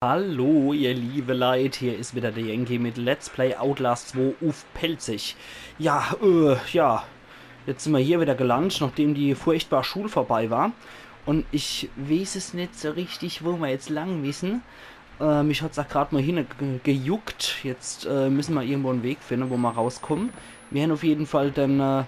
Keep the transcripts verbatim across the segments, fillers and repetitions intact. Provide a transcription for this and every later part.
Hallo, ihr liebe Leit, hier is wieder der Yankee mit Let's Play Outlast zwei uff Pälzisch. Ja, äh, ja. Jetzt sin mer hier wieder gelandet, nachdem die furchtbar Schul vorbei war. Un ich weeß es net so richtig, wo mer jetzt lang missen. Äh, mich hat's ach grad mol hinne ge- gejuckt. Jetzt äh, missen mer irgendwo en Weg finne, wo mer rauskommen. Mir hän uff jeden Fall den äh,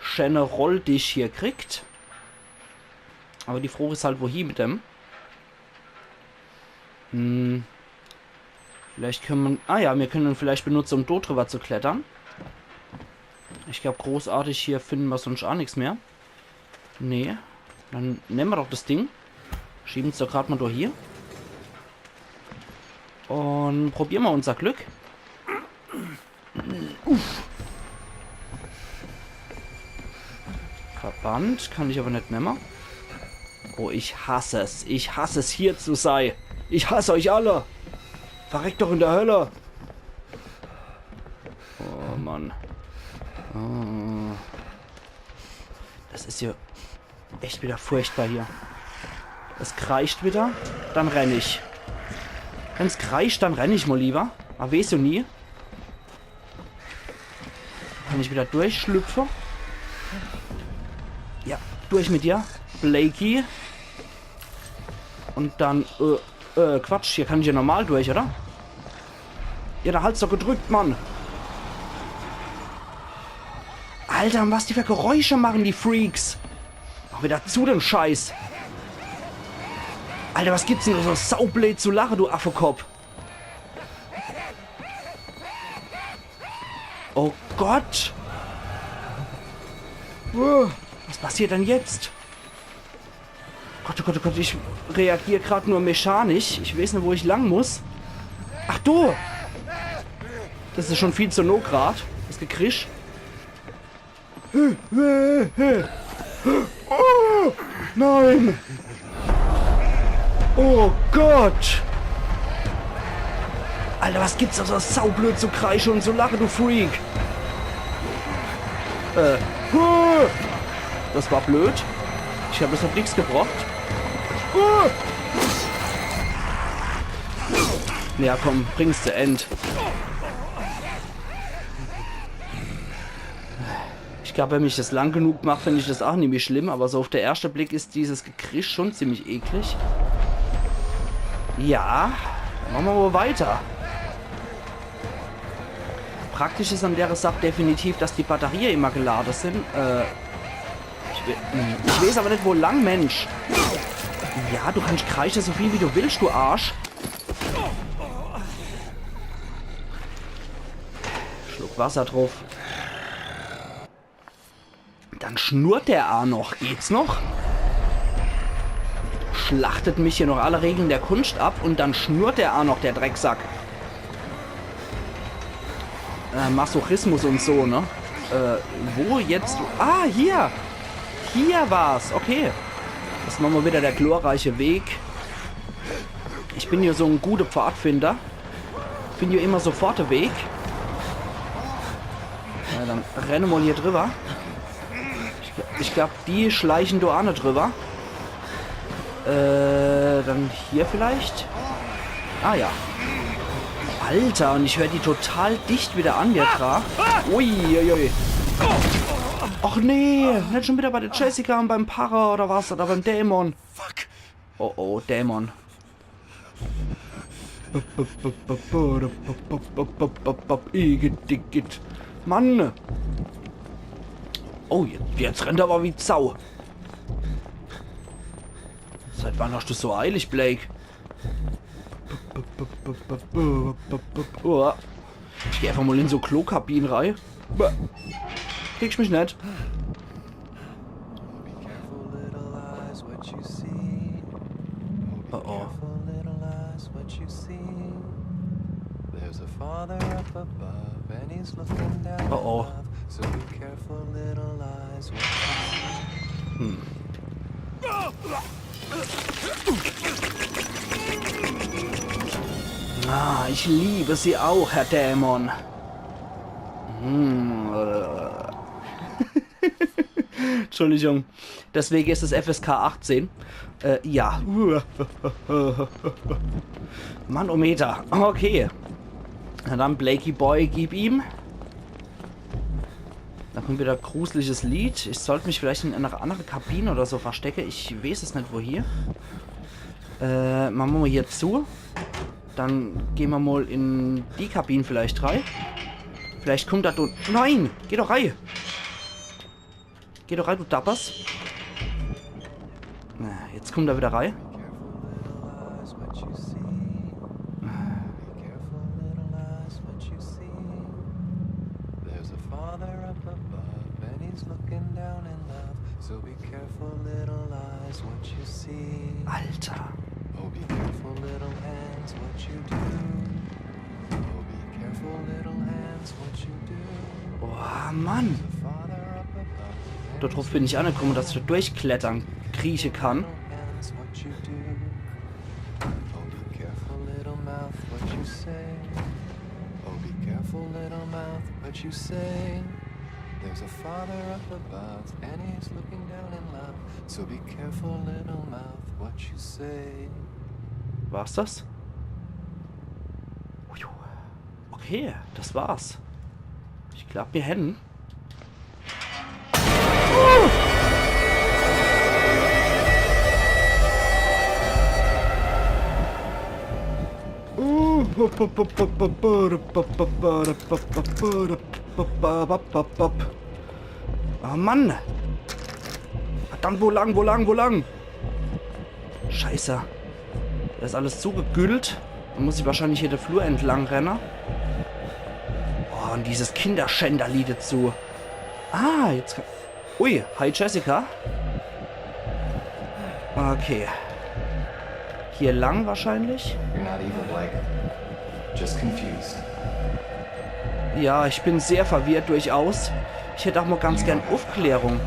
schäne Rolldisch hier kriegt. Awwer die Frooch is halt, wohin mit dem? Hm. Vielleicht kenne mer... Ah ja, mir kenne en vielleicht benutze, um dort driwwer zu klettere. Ich glaab, großartig hier finne mer sunscht ach nix mehr. Nee. Dann nemme mer doch des Ding. Schiewe's doch grad mol durch hier. Un probiere mer unser Glück. Uff. Verband kann ich awwer net nemme. Oh, ich hass es. Ich hass es, hier zu sei. Ich hass euch alle. Verreckt doch in der Hölle. Oh Mann. Oh. Des is jo echt wieder furchtbar hier. Es kreischt wieder, dann renn ich. Wenn's kreischt, dann renn ich mol liewer. Awwer weeß jo nie. Kann ich wieder durchschlüpfe? Ja, durch mit dir, Blakey. Un dann, äh, äh, Quatsch, hier kann ich jo normal durch, oder? Ja, do halt's doch gedrückt, Mann. Alter, un was die für Geräusche mache, die Freaks. Ach, wieder zu dem Scheiß. Alter, was gibt's dann do so saubleed zu lache, du Affekopp? Oh Gott. Uh, was passiert dann jetzt? Gott, oh Gott, oh Gott, ich reagier grad nur mechanisch. Ich weeß net, wo ich lang muss. Ach du! Des is schun viel zu noh grad. Des Gekrisch. Oh, nein! Oh Gott! Alter, was gibt's do so saublöd zu kreische un zu lache, du Freak? Äh, huh! Des war blöd. Ich glaab, des hot nix gebracht. Huh! Ja, komm, bring's zu End. Ich glaab, wenn ich des lang genug mach, find ich des ach nimmi schlimm, awwer so uff de erschte Blick is dieses Gekrisch schun ziemlich eklig. Ja, mache mer mol weiter. Praktisch is an dere Sach definitiv, dass die Batterie immer gelade sin. Äh, ich, we hm, ich weeß awwer net, wo lang, Mensch. Ja, du kannsch kreische so viel, wie du willsch, du Arsch. Schluck Wasser druff. Dann schnurrt der ach noch. Geht's noch? Schlachtet mich hier noch alle Regle der Kunscht ab un dann schnurrt der ach noch, der Drecksack. Äh, Masochismus un so, ne? Äh, wo jetzt? Ah, hier! Hier war's, okay. Des war mol wieder der glorreiche Weg. Ich bin jo so en guter Pfadfinder. Find jo immer sofort de Weg. Ja, dann renne mer mol hier driwwer. Ich, ich glaab, die schleiche do ach net driwwer. Äh, dann hier vielleicht? Ah ja. Alter, un ich hör die total dicht wieder an, der Kram. Ui, ui, ui. Ach nee, net schun wieder bei de Jessica un beim Para oder was? Oder beim Dämon. Fuck. Oh oh, Dämon. Igitt, igitt. Mann! Oh, jetzt, jetzt rennt er awwer wie Sau. Seit wann hasch du's so eilig, Blake? Oh. Ich geh einfach mol in so Klokabin rei. Bäh. Kriegsch mich net. Oh oh. Oh oh. Hm. Ah, ich liebe Sie auch, Herr Dämon. Hm, äh. Entschuldigung. Deswege is es F S K achtzehn. Äh, ja. Manometer. Okay. Na dann, Blakey Boy, gib ihm. Da kommt wieder gruseliges Lied. Ich sollt mich vielleicht in einer andere Kabine oder so verstecke. Ich weeß es net, wohie. Äh, mache mer mol hier zu. Dann gehn mer mol in die Kabine vielleicht rei. Vielleicht kommt da do. Nein! Geh doch rei! Geh doch rei, du Dappers. Na, jetzt kommt er wieder rei. There's a father up above and he's looking down in love. So be careful, little eyes, what you see. Alter. Oh, be careful, little hands, what you do. Oh, be careful, little hands, what you do. Oh, Mann. There's a father up above and Do druff bin ich anekomme, dass ich do durchklettere, krieche kann. Hands, what you do. Oh, be careful, little mouth, what you say. Oh, be careful, little mouth, what you say. There's a father up above, and he's looking down in love. So be careful, little mouth, what you say. War's das? Okay, das war's. Ich glaab, mir hätten Oh Mann! Verdammt, wo lang, wo lang, wo lang? Scheiße. Das is alles zugegüllt. Dann muss ich wahrscheinlich hier de Flur entlang renne. Oh, und dieses Kinderschänderlied dazu. Ah, jetzt kann... Ui, hi Jessica. Okay. Hier lang wahrscheinlich. You're not evil, Blake. Just confused. Ja, ich bin sehr verwirrt durchaus. Ich hätt auch mal ganz gern Aufklärung.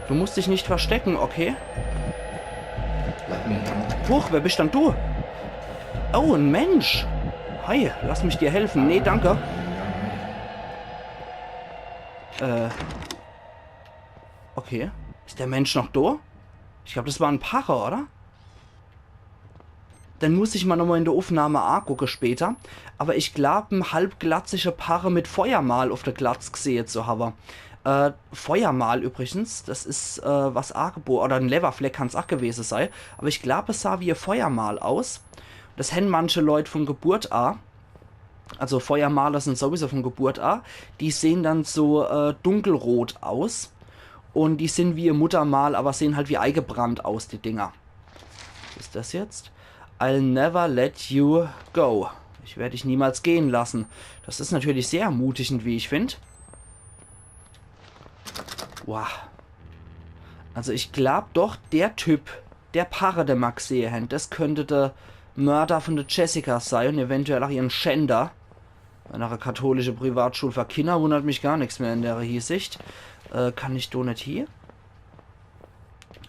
Du musst dich nicht verstecken, okay? Let me help. Huch, wer bist dann du? Oh, ein Mensch. Hi, lass mich dir helfen. Nee, danke. Äh. Okay. Ist der Mensch noch do? Ich glaub, das war ein Parre, oder? Dann muss ich mal nochmal in der Aufnahme angucke später. Aber ich glaub, en halbglatzische Parre mit Feuermal auf der Glatz gesehe zu habe. Äh, Feuermal übrigens, das is, äh, was Angebo-, oder en Lewwerfleck kann's auch gewese sei. Aber ich glaub, es sah wie e Feuermal aus. Das hän manche Leut von Geburt a. Also Feuermale sind sowieso von Geburt a. Die sehen dann so, äh, dunkelrot aus. Und die sind wie e Muttermal, aber sehen halt wie eigebrannt aus, die Dinger. Was is das jetzt? I'll never let you go. Ich werde dich niemals gehen lassen. Das is natürlich sehr ermutigend, wie ich find. Wow. Also ich glaub doch, der Typ, der Parre, den ma gesehe hän, das könnt der Mörder von der Jessica sei und eventuell auch ihren Schänder. Bei einer katholische Privatschul für Kinder wundert mich gar nix mehr in der Hinsicht. Äh, kann ich do net hier?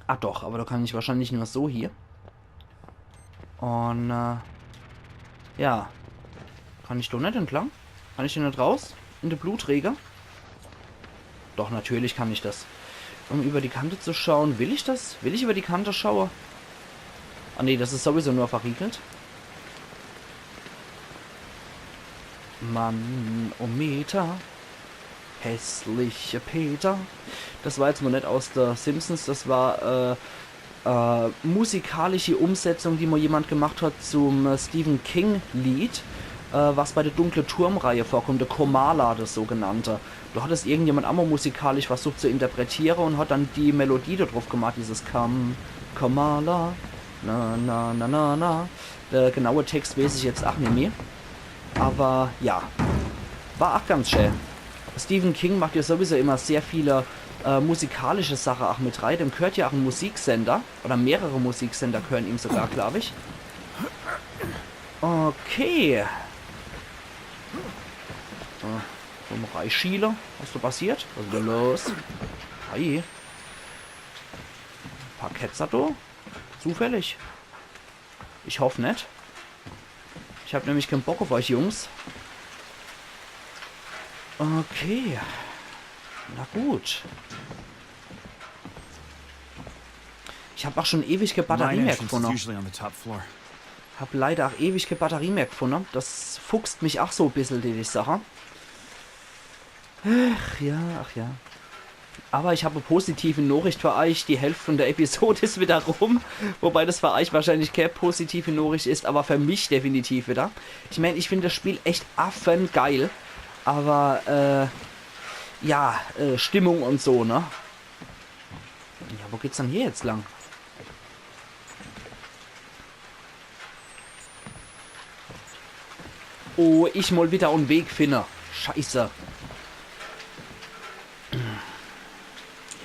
Ah doch, aber da kann ich wahrscheinlich nur so hier. Und, äh, ja. Kann ich do net entlang? Kann ich do net raus? In de Blutträger? Doch, natürlich kann ich das. Um über die Kante zu schauen. Will ich das? Will ich über die Kante schaue? Ah nee, das is sowieso nur verriegelt. Manometer. Hässliche Peter. Das war jetzt mal net aus de Simpsons, das war, äh, äh, musikalische Umsetzung, die mal jemand gemacht hat zum, äh, Stephen King Lied, äh, was bei der Dunkle Turm-Reihe vorkommt, der Kamala, das sogenannte. Da hat es irgendjemand auch mal musikalisch versucht zu interpretiere und hat dann die Melodie da drauf gemacht, dieses Kam-, Kamala, na, na, na, na, na. Der genaue Text weiß ich jetzt auch nimmi. Aber ja, war auch ganz schön. Stephen King macht ja sowieso immer sehr viele, äh, musikalische Sache auch mit rei. Dem gehört ja auch en Musiksender. Oder mehrere Musiksender gehören ihm sogar, glaub ich. Okay. Äh, komm rei, Schiele. Was is do passiert? Was is denn los? Hi. Paar Ketzer do? Zufällig? Ich hoff net. Ich hab nämlich kein Bock auf euch, Jungs. Okay. Na gut. Ich hab ach schon ewig kee Batterie mehr gefunne. Hab leider ach ewig kee Batterie mehr gefunne. Das fuchst mich ach so e bissel, die, die Sache. Ach ja, ach ja. Aber ich hab e positive Nochricht für eich. Die Hälft von der Episode is wieder rum. Wobei das für eich wahrscheinlich kee positive Nochricht is, aber für mich definitiv wieder. Ich mein, ich find das Spiel echt affengeil. Aber, äh, ja, äh, Stimmung und so, ne? Ja, wo geht's dann hier jetzt lang? Oh, ich mol wieder en Weg finne. Scheiße.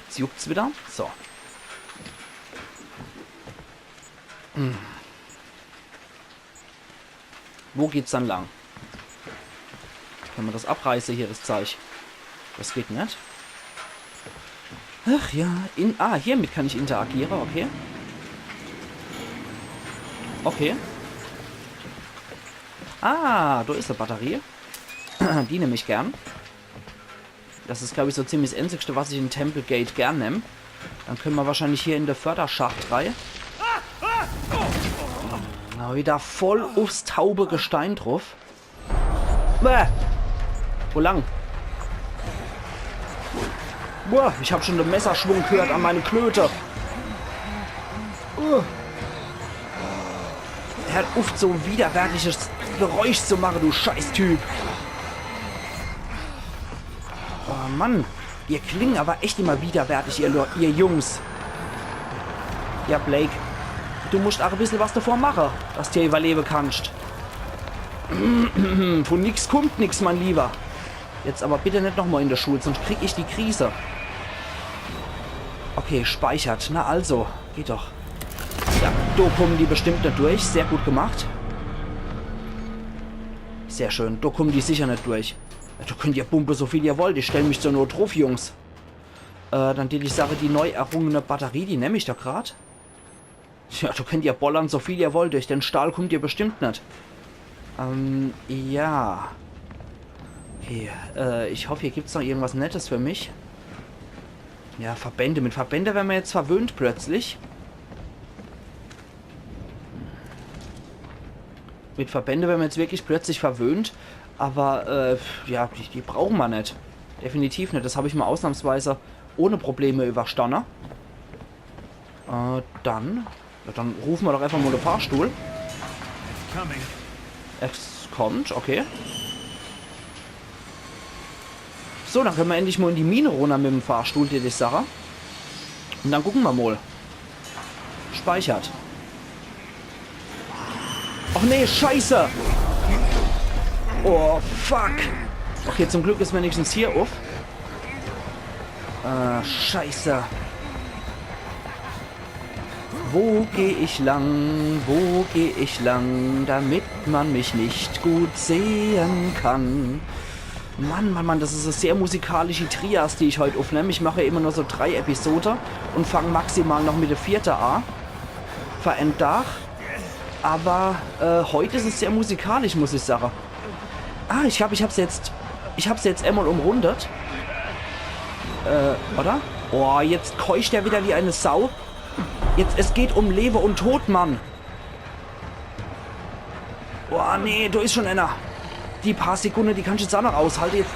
Jetzt juckt's wieder. So. Wo geht's dann lang? Kann ma das abreiße hier, das Zeich? Das geht net. Ach ja, in, ah, hiermit kann ich interagiere, okay. Okay. Ah, do is e Batterie. Die nemm ich gern. Das is, glaub ich, so ziemlich das Einzigste, was ich in Temple Gate gern nemm. Dann könne ma wahrscheinlich hier in de Förderschacht rei. Na, wieder voll uffs taube Gestein druff. Bäh. Wo lang? Boah, ich hab schon de Messerschwung gehört an meine Klöte. Uh. Hört uff, so e widerwärtiges Geräusch zu mache, du Scheißtyp. Oh Mann, ihr klinge aber echt immer widerwärtig, ihr, Leu- ihr Jungs. Ja, Blake, du muscht ach e bissel was davor mache, dass d' hier überlebe kannst. Von nix kummt nix, mein Lieber. Jetzt aber bitte net nochmal in de Schul, sonst krieg ich die Krise. Okay, speichert. Na also, geht doch. Ja, do kummen die bestimmt net durch. Sehr gut gemacht. Sehr schön, do kummen die sicher net durch. Ja, do könnt ihr bumpe, so viel ihr wollt. Ich stell mich zur Not druff, Jungs. Äh, dann die, die Sache, die neu errungene Batterie, die nemm ich doch grad. Tja, do könnt ihr bollern, so viel ihr wollt. Durch den Stahl kummt ihr bestimmt net. Ähm, ja. Okay, äh, ich hoff, hier gibt's noch irgendwas Nettes für mich. Ja, Verbände. Mit Verbände wern ma jetzt verwöhnt plötzlich. Mit Verbände wern ma jetzt wirklich plötzlich verwöhnt. Aber, äh, ja, die, die brauche ma net. Definitiv net. Das hab ich mal ausnahmsweise ohne Probleme überstanne. Äh, dann. Ja, dann rufe ma doch einfach mal de Fahrstuhl. Coming. Es kommt, okay. So, dann könne ma endlich mal in die Mine runner mit em Fahrstuhl, die, die Sache. Und dann gucke ma mal. Speichert. Och nee, Scheiße! Oh, fuck! Okay, zum Glück is wenigstens hier uff. Äh, Scheiße. Wo geh ich lang? Wo geh ich lang, damit man mich nicht gut sehen kann? Mann, Mann, Mann, das is e sehr musikalische Trias, die ich heut uffnemm. Ich mach ja immer nur so drei Episode und fang maximal noch mit de vierte a. Für en Dach. Aber, äh, heut is es sehr musikalisch, muss ich sage. Ah, ich glaub, ich hab's jetzt, ich hab's jetzt einmal umrundet. Äh, oder? Boah, jetzt keucht er wieder wie eine Sau. Jetzt, es geht um Lewe und Tod, Mann. Boah, nee, do is schon einer. Die paar Sekunde, die kannst du jetzt auch noch aushalte. Jetzt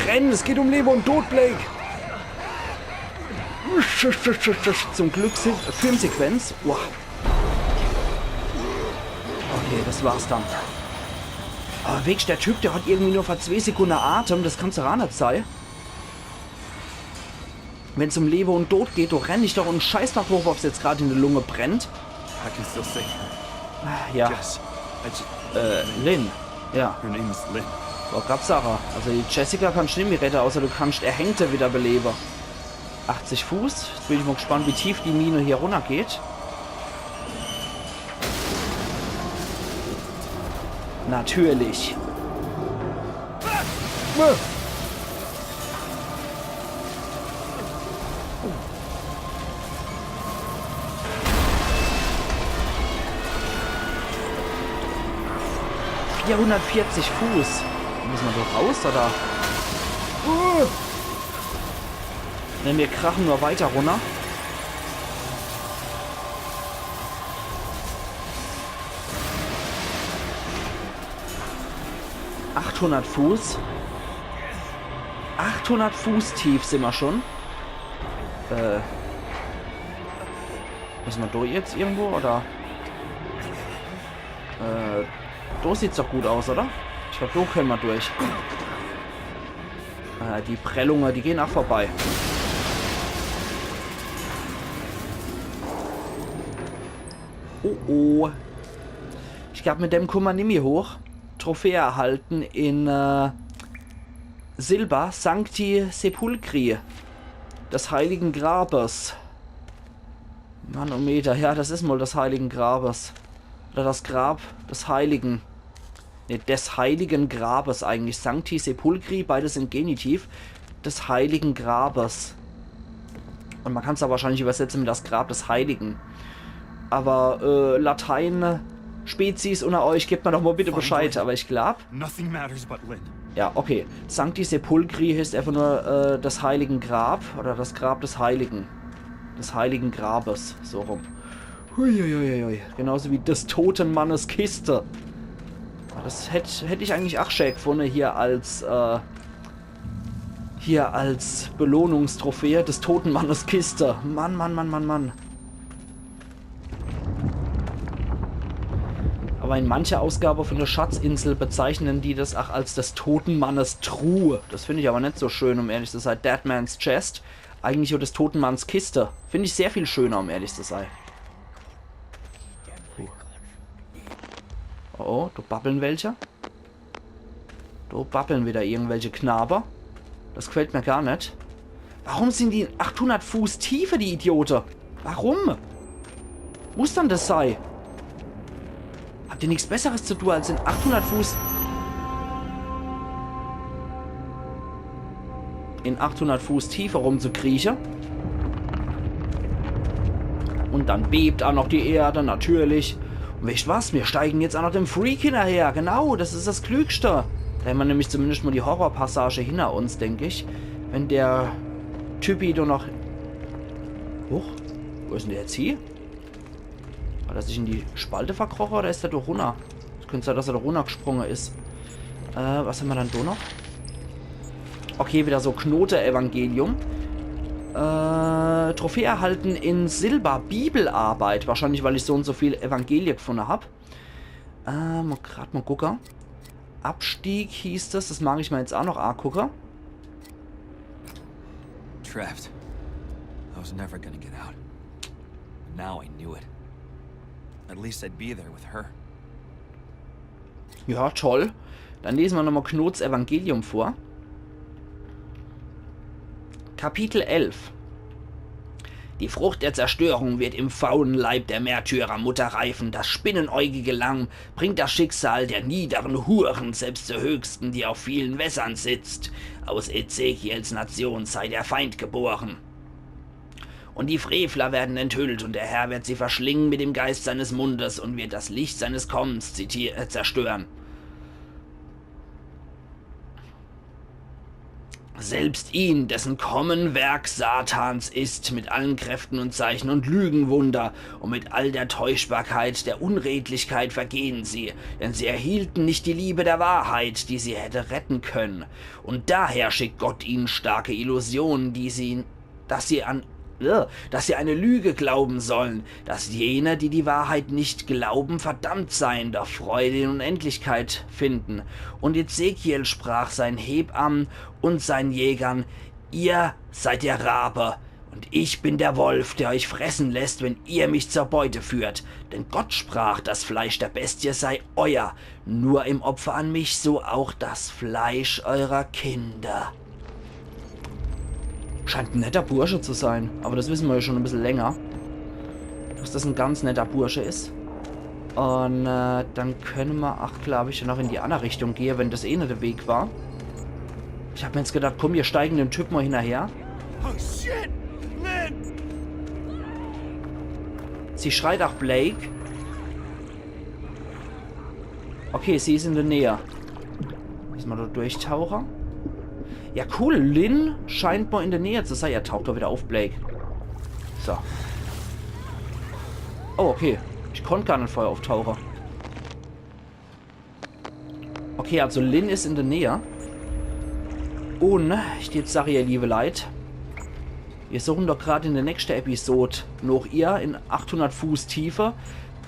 renn, es geht um Lewe und Tod, Blake. Zum Glück Sil- Filmsequenz. Boah. Okay, das war's dann. Aber wirklich, der Typ, der hat irgendwie nur für zwei Sekunde Atem, das kann's doch auch net sei. Wenn's um Lewe und Tod geht, do renn ich doch und scheiß doch drauf, ob's jetzt grad in de Lunge brennt. I can still save her. Ja. Jess, I ju- Äh, Lynn. Ja. Her name is Lynn. Wollt grad sage, also die Jessica kannst du nimmi rette, außer du kannst Erhängte wieder belewe. Achtzig Fuß. Jetzt bin ich mal gespannt, wie tief die Mine hier runnergeht. Natürlich. Vierhundertvierzig Fuß. Müsse ma do raus, oder? Uh! Ne, mir krache nur weiter runner. Achthundert Fuß. Achthundert Fuß tief sin mer schon. Äh. Müsse mer do jetzt irgendwo, oder? Äh, do sieht's doch gut aus, oder? Ich glaab, do könne mer durch. Äh, die Prellunge, die gehn ach vorbei. Oh, oh. Ich glaab, mit dem kumme mer nimmi hoch. Trophäe erhalten in, äh, Silber. Sancti Sepulchri. Des heiligen Grabes. Manometer, ja, des is mol des heiligen Grabes. Oder des Grab des Heiligen. Ne, des heiligen Grabes eigentlich. Sancti Sepulchri, beides im Genitiv. Des heiligen Grabes. Und mer kann's ach wahrscheinlich übersetze mit des Grab des Heiligen. Awwer, äh, Latein-Spezies unner euch, gebt mer doch mol bitte Bescheid. Awwer ich glaab, Nothing matters but Lynn. Ja, okay. Sancti Sepulchri heißt einfach nur, äh, des heiligen Grab oder des Grab des Heiligen. Des heiligen Grabes, so rum. Huiuiuiui. Genauso wie des toten Mannes Kiste. Des hätt, hätt ich eigentlich ach schä gefunne hier als, äh, hier als Belohnungstrophäe, des toten Mannes Kiste. Mann, Mann, Mann, Mann, Mann. Awwer in mancher Ausgabe von der Schatzinsel bezeichnen die des ach als des toten Mannes Truhe. Des find ich awwer net so schön, um ehrlich zu sei. Dead Man's Chest. Eigentlich nur des toten Manns Kiste. Find ich sehr viel schöner, um ehrlich zu sei. Oh, oh, do babble welche. Do babble wieder irgendwelche Knabe. Des gefällt mer gar net. Warum sin die in achthundert Fuß Tiefe, die Idiote? Warum? Muss dann des sei? Habt ihr nix Besseres zu tun, als in achthundert Fuß, in achthundert Fuß Tiefe rumzukrieche? Und dann bebt ach noch die Erde, natürlich. Und wisst was? Mir steigen jetzt ach noch dem Freak hinnerher. Genau, des is des Klügste. Do hämmer nämlich zumindest mol die Horrorpassage hinner uns, denk ich. Wenn der Typi do noch... Huch, wo is dann der jetzt hie? Hat er sich in die Spalte verkroche oder is er do runner? Es könnt sei, dass er do runnergesprunge is. Äh, was hämmer dann do noch? Okay, wieder so Knote-Evangelium. Äh, Trophäe erhalten in Silber, Bibelarbeit. Wahrscheinlich, weil ich so und so viel Evangelie gefunne hab. Äh, mol grad mol gucke. Abstieg hieß des. Des mag ich mer jetzt ach noch agucke. Trapped. I was never gonna get out. Now I knew it. At least I'd be there with her. Ja, toll. Dann lese mer nochmol Knots Evangelium vor. Kapitel elf. Die Frucht der Zerstörung wird im faulen Leib der Märtyrermutter reifen. Das spinnenäugige Lamm bringt das Schicksal der niederen Huren selbst zur höchsten, die auf vielen Wässern sitzt. Aus Ezekiels Nation sei der Feind geboren. Und die Frevler werden enthüllt, und der Herr wird sie verschlingen mit dem Geist seines Mundes und wird das Licht seines Kommens ziti-, äh, zerstören. Selbst ihn, dessen Kommen Werk Satans ist, mit allen Kräften und Zeichen und Lügenwunder und mit all der Täuschbarkeit der Unredlichkeit vergehen sie, denn sie erhielten nicht die Liebe der Wahrheit, die sie hätte retten können. Und daher schickt Gott ihnen starke Illusionen, die sie, dass sie an, äh, dass sie eine Lüge glauben sollen, dass jene, die die Wahrheit nicht glauben, verdammt seien, doch Freude in Unendlichkeit finden. Und Ezekiel sprach seinen Hebammen und seinen Jägern: Ihr seid der Rabe, und ich bin der Wolf, der euch fressen lässt, wenn ihr mich zur Beute führt. Denn Gott sprach: Das Fleisch der Bestie sei euer, nur im Opfer an mich, so auch das Fleisch eurer Kinder. Scheint en netter Bursche zu sein, aber das wissen wir ja schon ein bisschen länger, dass das ein ganz netter Bursche ist. Und, äh, dann können wir, ach, glaub ich, dann auch in die andere Richtung gehen, wenn das eh nicht der Weg war. Ich hab mir jetzt gedacht, komm, wir steigen dem Typ mal hinterher. Oh shit! Lynn! Sie schreit auch Blake. Okay, sie ist in der Nähe. Müssen wir da durchtauchen? Ja, cool. Lynn scheint mal in der Nähe zu sein. Ja, taucht doch wieder auf, Blake. So. Oh, okay. Ich konnt gar nicht vorher auftauchen. Okay, also Lynn is in de Näh. Un jetzt sag ich, ihr liewe Leit, mir suchen doch grad in de nächschte Episod noch ihr in achthundert Fuß Tiefe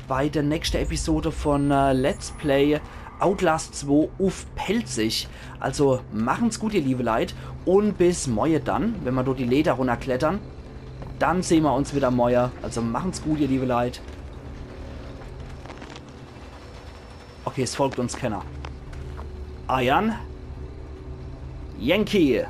bei de nächschte Episode von äh, Let's Play Outlast zwei uff Pälzisch. Also machen's gut, ihr liewe Leit, un bis morje dann, wenn mer do die Leeder runnerklettern. Dann sehn mer uns widder morje. Also machen's gut, ihr liewe Leit. Okay, es folgt uns kenner. Eiern Yankee.